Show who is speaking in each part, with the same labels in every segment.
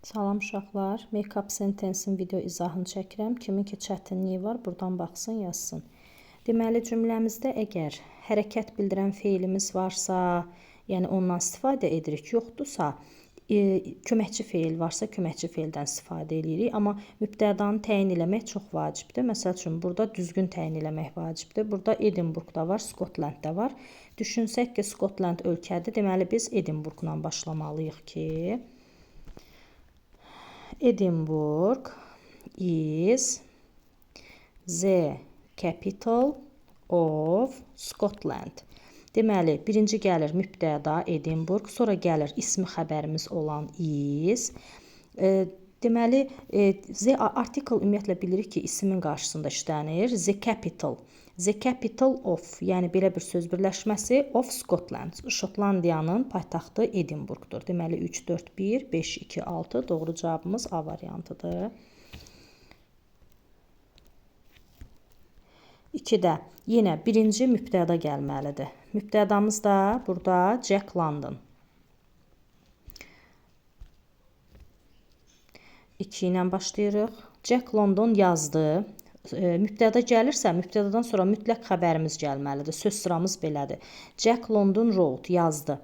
Speaker 1: Salam uşaqlar, Make up sentence-in video izahını çəkirəm. Kimin ki çətinliyi var, buradan baxsın, yazsın. Deməli, cümləmizdə əgər hərəkət bildirən feilimiz varsa, yəni ondan istifadə edirik, yoxdursa, köməkçi feil varsa, köməkçi feildən istifadə edirik. Amma mübtədanı təyin eləmək çox vacibdir. Məsəl üçün, burada düzgün təyin eləmək vacibdir. Burada Edinburghda var, Scotlandda var. Düşünsək ki, Scotland ölkədir, deməli, biz Edinburghla başlamalıyıq ki, Edinburgh is the capital of Scotland. Deməli, birinci gəlir mübtəda Edinburgh, sonra gəlir ismi xəbərimiz olan is. Deməli, the article ümumiyyətlə bilirik ki, ismin qarşısında işlənir. The capital. The capital of, yəni belə bir söz birləşməsi of Scotland. Şotlandiyanın paytaxtı Edinburghdur. Deməli, 3, 4, 1, 5, 2, 6 doğru cavabımız A variantıdır. 2-də yenə birinci mübtəda gəlməlidir. Mübtədamız da burada Jack London. 2 ilə başlayırıq. Jack London yazdı. Mübtəda gəlirsə, mübtədadan sonra mütləq xəbərimiz gəlməlidir. Söz sıramız belədir. Jack London wrote, yazdı.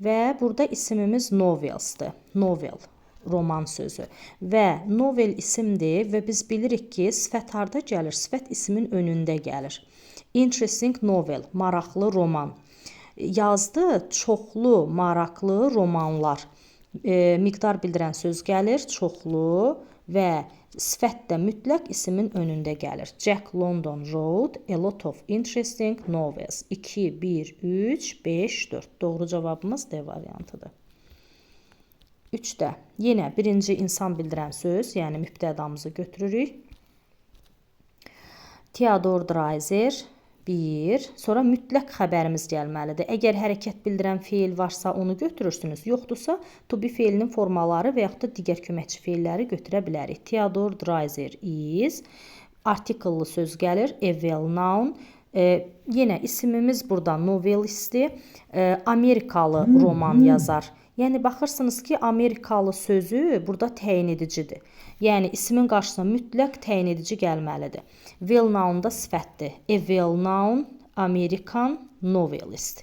Speaker 1: Və burada isimimiz novels'dır. Novel, roman sözü. Və novel isimdir və biz bilirik ki, sifət harda gəlir? Sifət ismin önündə gəlir. Interesting novel, maraqlı roman. Yazdı çoxlu maraqlı romanlar. Miqdar bildirən söz gəlir, çoxlu və sifət də mütləq ismin önündə gəlir. Jack London wrote a lot of interesting novels. 2, 1, 3, 5, 4. Doğru cavabımız D variantıdır. 3-də yenə birinci insan bildirən söz, yəni mübtədamızı götürürük. Theodor Dreiser 1. Sonra mütləq xəbərimiz gəlməlidir. Əgər hərəkət bildirən feil varsa onu götürürsünüz. Yoxdursa to be feilinin formaları və yaxud da digər köməkçi feilləri götürə bilərik. Theodor Dreiser is artikellı söz gəlir. A well known. Yenə isimimiz burada novelistdir. Amerikalı roman yazar. Yəni baxırsınız ki, Amerikalı sözü burada təyin edicidir. Yəni ismin qarşısına mütləq təyin edici gəlməlidir. Well known da sifətdir. A well known American novelist.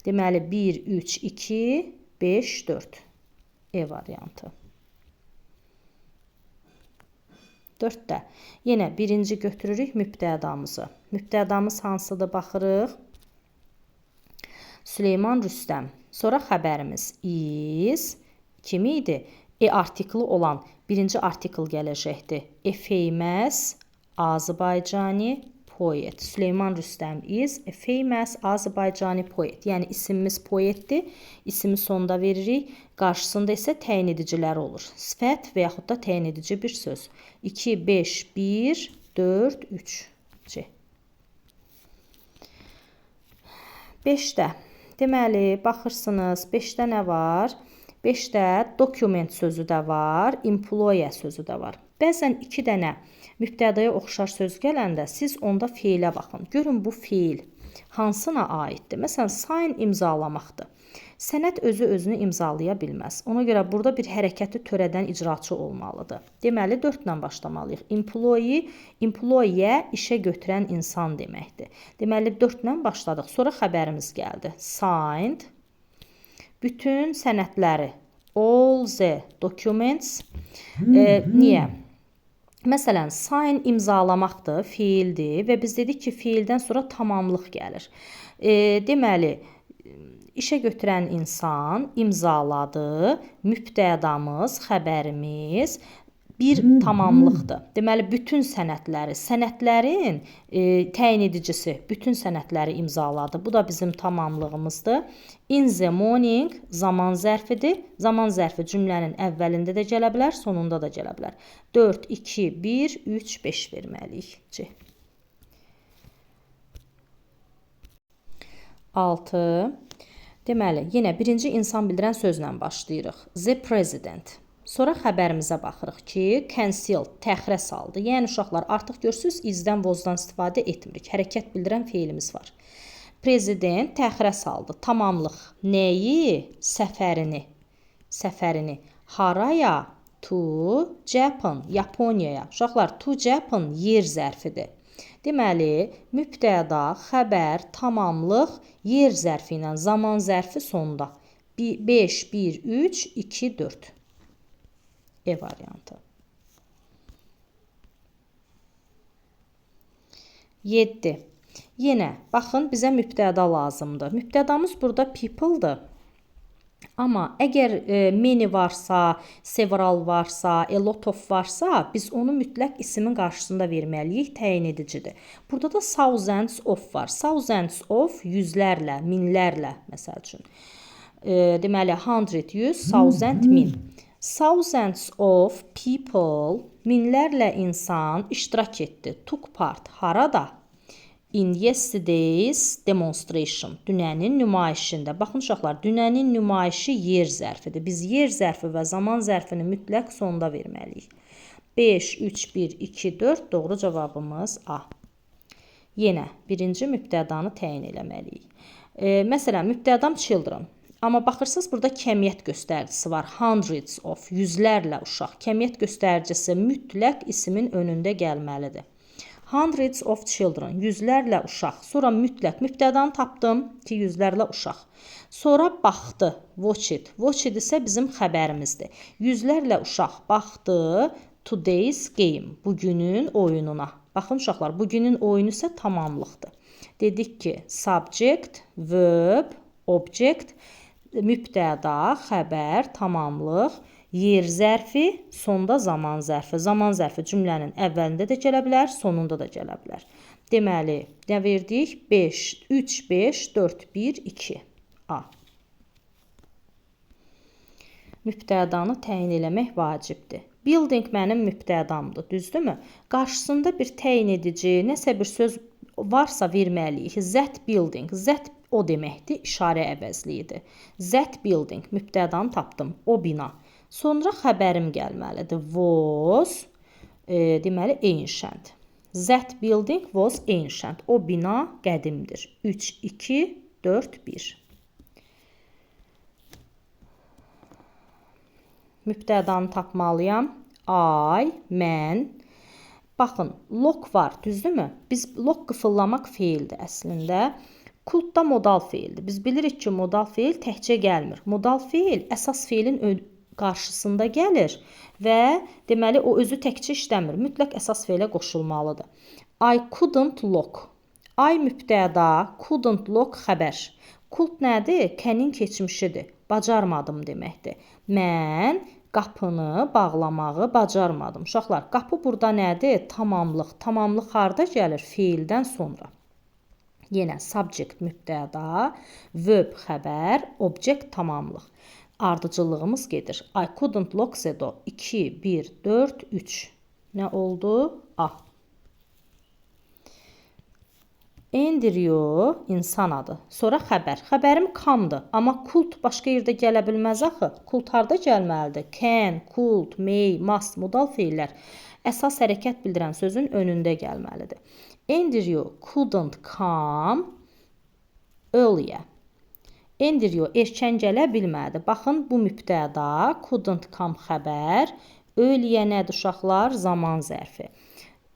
Speaker 1: Deməli 1, 3, 2, 5, 4. E variantı. 4-də yenə birinci götürürük mübtədamızı. Mübtədamız hansıdır baxırıq? Süleyman Rüstəm. Sonra xəbərimiz is kimi idi? E artiklı olan birinci artikl gələcəkdir. A famous Azerbaycani poet. Süleyman Rüstəm is a famous Azerbaycani poet. Yəni isimimiz poetdir. İsmi sonda veririk. Qarşısında isə təyin edicilər olur. Sifət və yaxud da təyin edici bir söz. 2, 5, 1, 4, 3. C. 5-də. Deməli, baxırsınız, 5-də nə var? 5-də document sözü də var, employee sözü də var. Bəzən iki dənə mübtədaya oxşar söz gələndə siz onda feilə baxın. Görün bu feil hansına aiddir? Məsələn, sign imzalamaqdır. Sənəd özü özünü imzalaya bilməz. Ona görə burada bir hərəkəti törədən icraçı olmalıdır. Deməli, 4 ilə başlamalıyıq. Employee, employee işə götürən insan deməkdir. Deməli, 4 ilə başladıq. Sonra xəbərimiz gəldi. Signed. Bütün sənədləri. All the documents. Niyə? Məsələn, sign imzalamaqdır, feildir və biz dedik ki, feildən sonra tamamlıq gəlir. Deməli, işə götürən insan imzaladı, mübtədamız, xəbərimiz bir tamamlıqdır. Deməli, bütün sənədləri, sənədlərin təyin edicisi bütün sənədləri imzaladı. Bu da bizim tamamlığımızdır. In the morning zaman zərfidir. Zaman zərfi cümlənin əvvəlində də gələ bilər, sonunda da gələ bilər. 4, 2, 1, 3, 5 verməliyik. C. 6. Deməli, yenə birinci insan bildirən sözlə başlayırıq. The president. Sonra xəbərimizə baxırıq ki, cancel, təxirə saldı. Yəni uşaqlar, artıq görürsünüz, izdən, vozdan istifadə etmirik. Hərəkət bildirən feilimiz var. Prezident təxirə saldı. Tamamlıq. Nəyi? Səfərini. Səfərini. Haraya? To Japan, Yaponiyaya. Uşaqlar, to Japan yer zərfidir. Deməli, mübtəda, xəbər, tamamlıq yer zərfi ilə zaman zərfi sonda. 5, 1, 3, 2, 4. E variantı. 7. Yenə, baxın, bizə mübtəda lazımdır. Mübtədamız burada people-dır. Amma əgər many varsa, several varsa, a lot of varsa, biz onu mütləq isimin qarşısında verməliyik, təyin edicidir. Burada da thousands of var. Thousands of yüzlərlə, minlərlə, məsəl üçün. Deməli, hundred, 100, thousand, min. Thousands of people, minlərlə insan iştirak etdi. Took part. Harada? In yesterday's demonstration. Dünənin nümayişində. Baxın uşaqlar, dünənin nümayişi yer zərfidir. Biz yer zərfi və zaman zərfini mütləq sonda verməliyik. 5, 3, 1, 2, 4. Doğru cavabımız A. Yenə birinci mübtədanı təyin eləməliyik. Məsələn, mübtədam children. Amma baxırsınız, burada kəmiyyət göstəricisi var. Hundreds of, yüzlərlə uşaq. Kəmiyyət göstəricisi mütləq isimin önündə gəlməlidir. Hundreds of children, yüzlərlə uşaq. Sonra mütləq mübtədanı tapdım ki, yüzlərlə uşaq. Sonra baxdı, watch it. Watch it isə bizim xəbərimizdir. Yüzlərlə uşaq baxdı today's game, bugünün oyununa. Baxın uşaqlar, bugünün oyunu isə tamamlıqdır. Dedik ki, subject, verb, object, mübtəda, xəbər, tamamlıq, yer zərfi, sonda zaman zərfi. Zaman zərfi cümlənin əvvəlində də gələ bilər, sonunda da gələ bilər. Deməli, nə verdik? 5, 3, 5, 4, 1, 2. A. Mübtədanı təyin eləmək vacibdir. Building mənim mübtədamdır, düzdürmü? Qarşısında bir təyin edici, nəsə bir söz varsa verməliyik. That building, that o deməkdir, işarə əvəzliyidir. That building, mübtədanı tapdım, o bina. Sonra xəbərim gəlməlidir. Was, deməli, ancient. That building was ancient. O bina qədimdir. 3, 2, 4, 1. Mübtədanı tapmalıyam. I, mən. Baxın, lock var, düzdürmü? Biz lock qıfıllamaq feildir əslində. Could da modal feildir. Biz bilirik ki, modal feil təkcə gəlmir. Modal feil əsas feilin qarşısında gəlir və deməli o özü təkcə işləmir. Mütləq əsas feilə qoşulmalıdır. I couldn't lock. I mübtəda, couldn't lock xəbər. Could nədir? Can-in keçmişidir. Bacarmadım deməkdir. Mən qapını bağlamağı bacarmadım. Uşaqlar, qapı burada nədir? Tamamlıq. Tamamlıq harda gəlir? Feildən sonra. Yenə subject mübtəda, verb xəbər, object tamamlıq. Ardıcıllığımız gedir. I couldn't lock the door. 2, 1, 4, 3. Nə oldu? A. Andrew insan adı. Sonra xəbər. Xəbərim come-dır. Amma could başqa yerdə gələ bilməz axı. Could harda gəlməlidir? Can, could, may, must modal feillər əsas hərəkət bildirən sözün önündə gəlməlidir. Andrew couldn't come earlier. Andrew erkən gələ bilmədi. Baxın, bu mübtəda, couldn't come xəbər, earlier nədir uşaqlar? Zaman zərfi.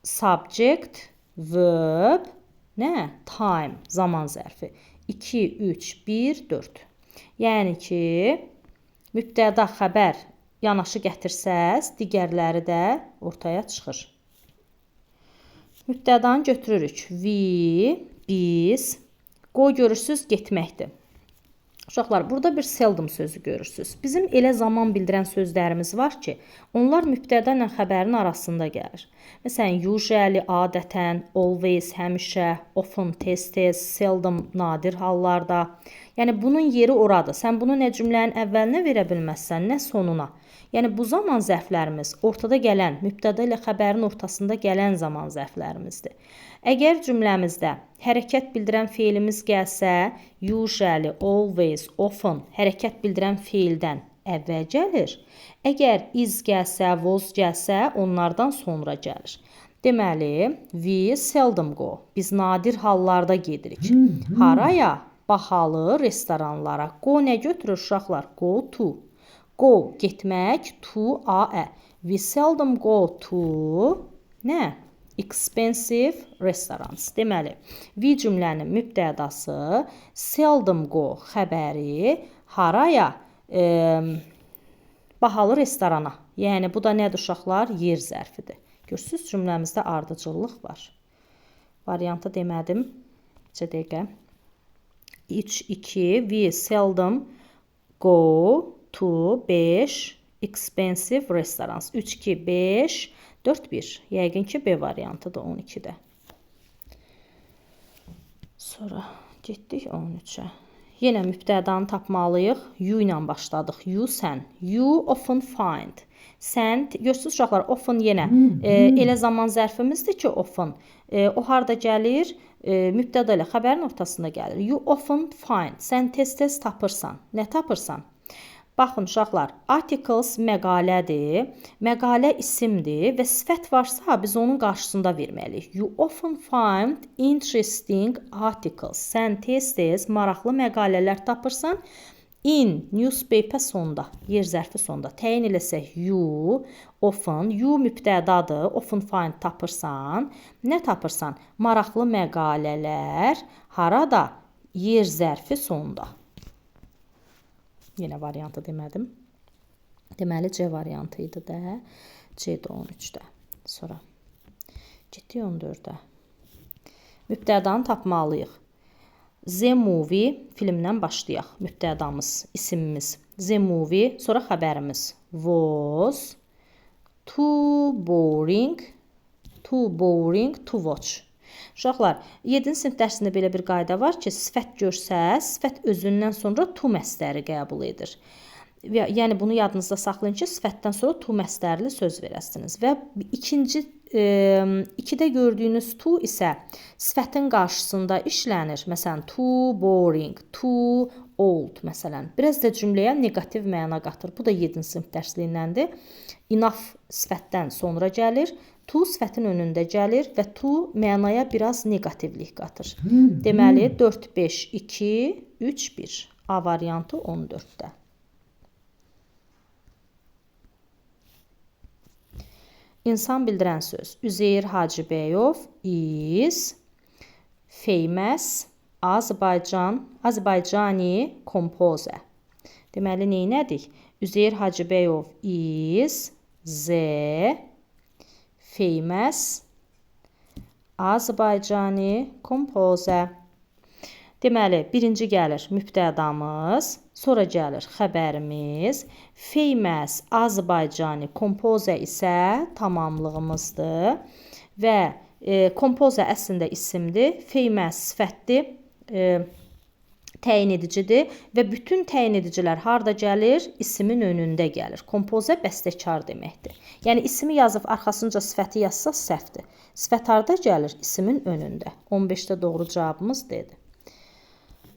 Speaker 1: Subject, verb, nə? Time, zaman zərfi. 2, 3, 1, 4. Yəni ki, mübtəda, xəbər yanaşı gətirsəz, digərləri də ortaya çıxır. Mübtədanı götürürük. We, biz, go görürsüz, getməkdir. Uşaqlar, burada bir seldom sözü görürsünüz. Bizim elə zaman bildirən sözlərimiz var ki, onlar mübtəda ilə xəbərin arasında gəlir. Məsələn, usually, adətən, always, həmişə, often, tez-tez, seldom, nadir hallarda. Yəni, bunun yeri oradır. Sən bunu nə cümlənin əvvəlinə verə bilməzsən, nə sonuna. Yəni, bu zaman zərflərimiz ortada gələn, mübtəda ilə xəbərin ortasında gələn zaman zərflərimizdir. Əgər cümləmizdə hərəkət bildirən feilimiz gəlsə, usually, always, often hərəkət bildirən feildən əvvəl gəlir. Əgər is gəlsə, was gəlsə, onlardan sonra gəlir. Deməli, we seldom go. Biz nadir hallarda gedirik. Haraya? Bahalı restoranlara. Go nə götürür uşaqlar? Go to. Go getmək, to a ə. We seldom go to nə? Expensive restaurants. Deməli, we cümlənin mübtədası, seldom go xəbəri haraya? Bahalı restorana. Yəni bu da nədir uşaqlar? Yer zərfidir. Görürsüz, cümləmizdə ardıcıllıq var. Variantı demədim. Neçə dəqiqə? 3, 2, we seldom go to 5 expensive restaurants. 3, 2, 5, 4, 1. Yəqin ki, B variantıdır 12-də. Sonra getdik 13-ə. Yenə mübtədanı tapmalıyıq. You ilə başladıq. You, sən. You often find. Sən, görürsünüz uşaqlar, often yenə elə zaman zərfimizdir ki, often. O harda gəlir? Mübtəda ilə xəbərin ortasında gəlir. You often find. Sən tez-tez tapırsan. Nə tapırsan? Baxın uşaqlar, articles məqalədir, məqalə isimdir və sifət varsa biz onun qarşısında verməliyik. You often find interesting articles. Sən tez-tez maraqlı məqalələr tapırsan. In newspaper sonda, yer zərfi sonda. Təyin eləsək you, often, you mübtədadır, often find tapırsan. Nə tapırsan? Maraqlı məqalələr harada? Yer zərfi sonda. Yenə variantı demədim. Deməli, C variantı idi də. C-də 13-də. Sonra getdik 14-ə. Mübtədanı tapmalıyıq. The movie filmdən başlayaq. Mübtədamız, isimimiz. The movie, sonra xəbərimiz. Was too boring to watch. Uşaqlar, 7-ci sinif dərsində belə bir qayda var ki, sifət görsəz, sifət özündən sonra to məstəri qəbul edir. Yəni, bunu yadınızda saxlayın ki, sifətdən sonra to məstərli söz verəsiniz. Və ikinci, ikidə gördüyünüz to isə sifətin qarşısında işlənir. Məsələn, too boring, too old, məsələn. Biraz da cümləyə neqativ məna qatır. Bu da 7-ci sinif dərsliyindəndir. Enough sifətdən sonra gəlir. To sifətin önündə gəlir və to mənaya biraz neqativlik qatır. Deməli, 4, 5, 2, 3, 1. A variantı 14-də. İnsan bildirən söz. Üzeyir Hacıbəyov is famous Azərbaycani composer. Deməli, neynədik? Üzeyir Hacıbəyov is the famous Azərbaycani composer. Deməli, birinci gəlir mübtədamız, sonra gəlir xəbərimiz. Famous Azərbaycani composer isə tamamlığımızdır və composer əslində isimdir, famous sifətdir, təyin edicidir və bütün təyin edicilər harda gəlir? İsimin önündə gəlir. Composer bəstəkar deməkdir. Yəni, ismi yazıb arxasınca sifəti yazsa səhvdir. Sifət harda gəlir? İsimin önündə. 15-də doğru cavabımız D-dir.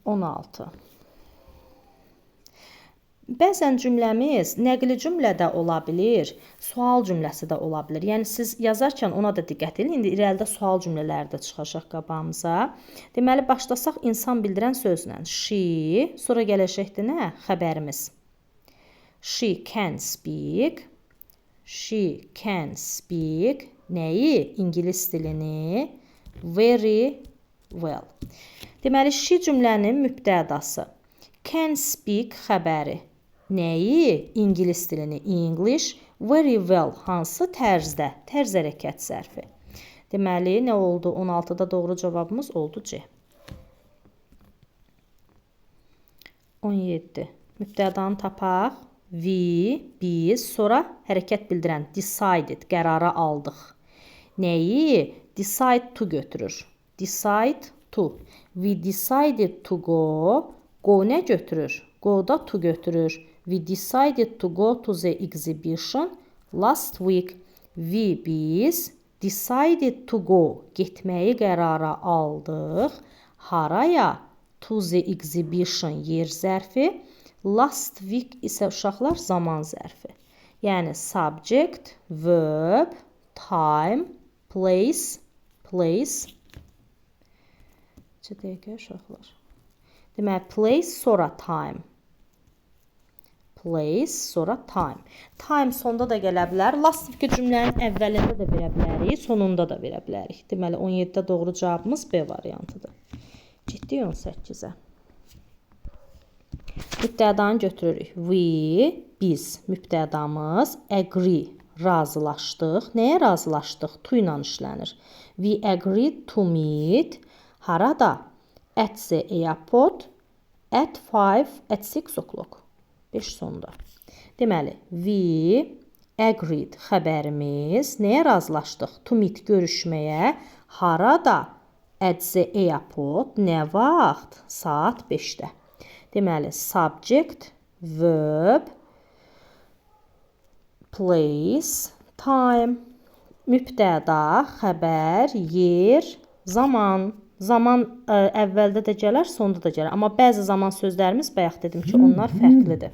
Speaker 1: 16. Bəzən cümləmiz nəqli cümlə də ola bilir, sual cümləsi də ola bilər. Yəni, siz yazarkən ona da diqqət edin. İndi irəlidə sual cümlələri də çıxacaq qabağımıza. Deməli, başlasaq insan bildirən sözlə. She, sonra gələcəkdir nə? Xəbərimiz. She can speak. She can speak. Nəyi? İngilis dilini. Very well. Deməli, she cümlənin mübtədası. Can speak xəbəri. Nəyi? İngilis dilini. English. Very well. Hansı tərzdə? Tərz hərəkət zərfi. Deməli, nə oldu? 16-da doğru cavabımız oldu C. 17. Mübtədanı tapaq. We, biz, sonra hərəkət bildirən decided, qərara aldıq. Nəyi? Decide to götürür. Decide to. We decided to go. Go nə götürür? Go-da to götürür. We decided to go to the exhibition last week. We, biz, decided to go. Getməyi qərara aldıq. Haraya? To the exhibition yer zərfi. Last week isə uşaqlar zaman zərfi. Yəni, subject, verb, time, place, place. Neçə dəqiqə uşaqlar? Deməli, place, sonra time. Place, sonra time. Time sonda da gələ bilər. Last week cümlənin əvvəlində də verə bilərik, sonunda da verə bilərik. Deməli 17-də doğru cavabımız B variantıdır. Getdik 18-ə. Mübtədanı götürürük. We, biz, mübtədamız, agree, razılaşdıq. Nəyə razılaşdıq? To ilə işlənir. We agreed to meet harada? At the airport at 5, at 6 o'clock. 5 sonda. Deməli, we agreed xəbərimiz nəyə razılaşdıq? To meet görüşməyə harada? At the airport nə vaxt? Saat 5-də. Deməli, subject, verb, place, time, mübtəda, xəbər, yer, zaman. Zaman əvvəldə də gələr, sonda da gələr. Amma bəzi zaman sözlərimiz bayaq dedim ki, onlar fərqlidir.